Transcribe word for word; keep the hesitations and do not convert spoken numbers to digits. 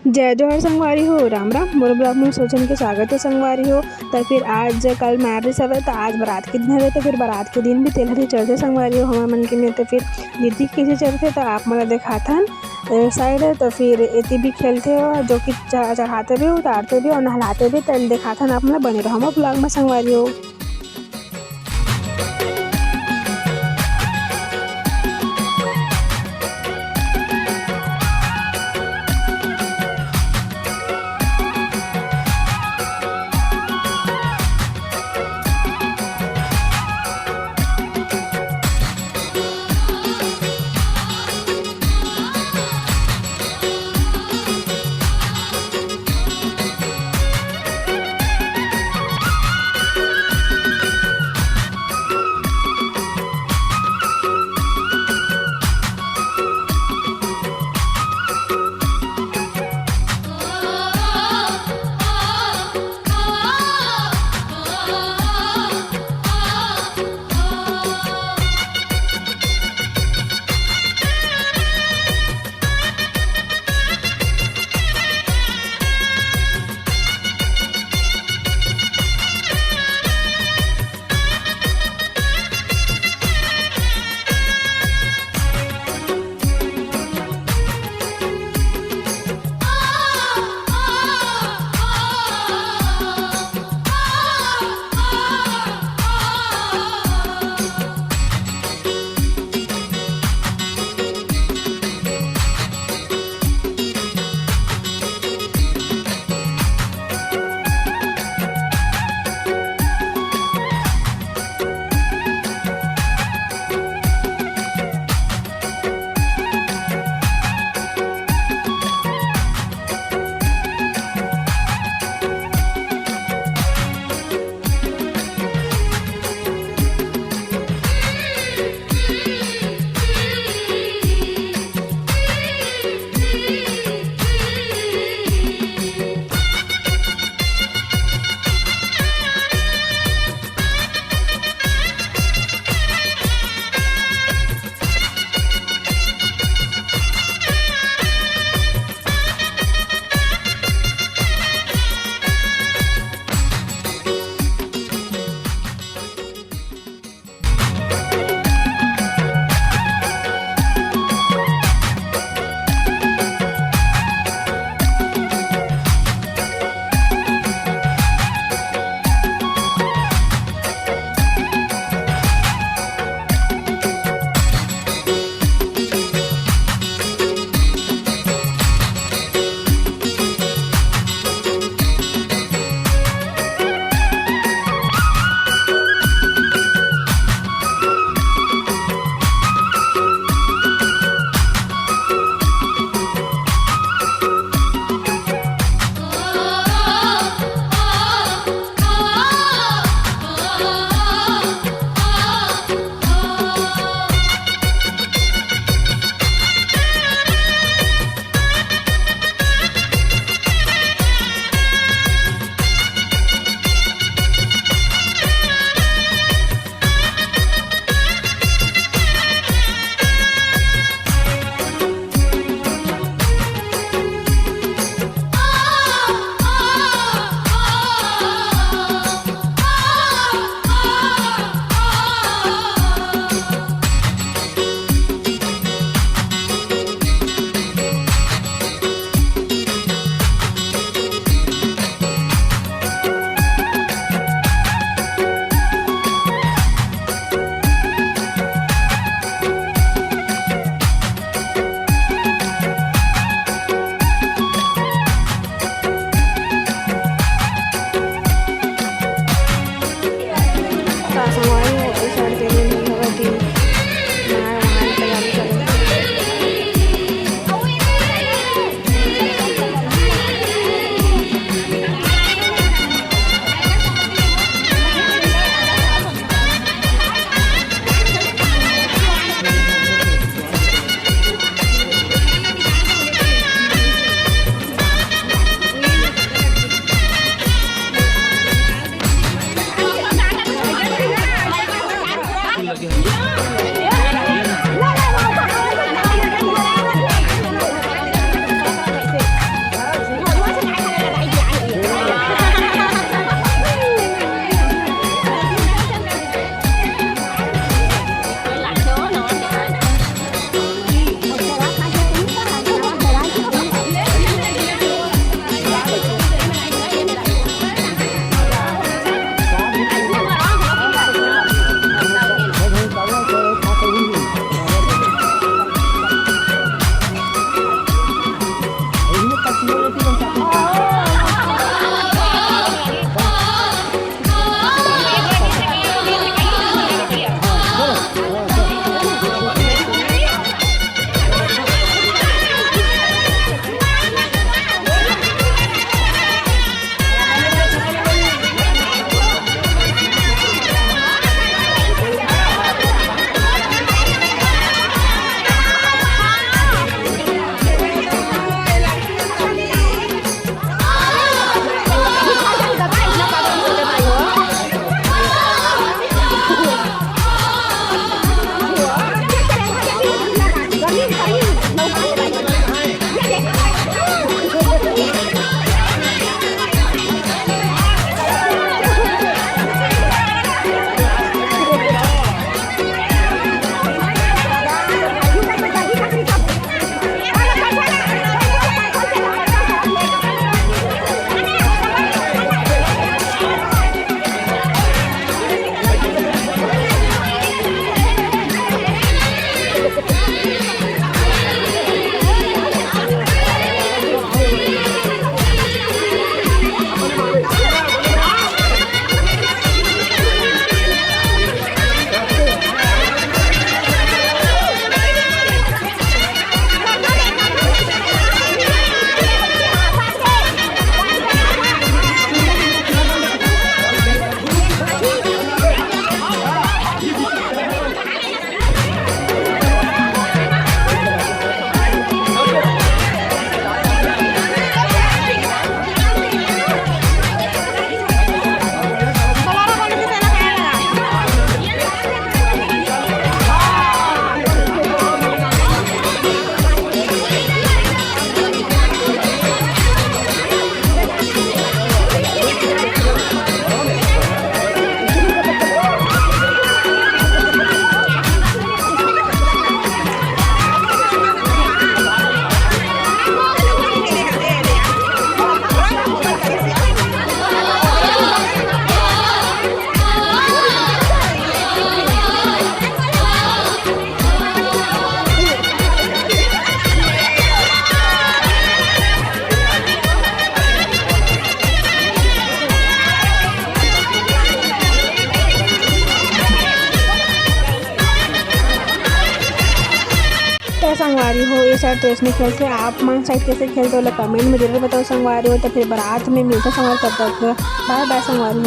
जय जोहार संगवारी हो, राम राम। मोर vlog में सोचन के स्वागत है संगवारी हो। तो फिर आज कल marriage हवे, तो आज बारात के दिन हवे, तो फिर बारात के दिन भी तेल हरी चढ़थे संगवारी हो हमर मन के में। तो फिर रीति कैसे चढ़थे, तो आप मन ला दिखाथन। ए side है, तो फिर एती भी खेलथे हो, जो कि च-, चढ़ाते भी, उतारते भी और नहलाते भी। तेल दिखाथन आप मन ला, बने रहो हमर vlog में संगवारी हो। तो संगवारी हो, ये साइड तो इसने खेलते, आप मन साइड कैसे खेलते हो, कमेंट में जरूर बताओ संगवारी हो। तो फिर बारात में मिलते संगवारी, तब तक बाय बाय संगवारी हो।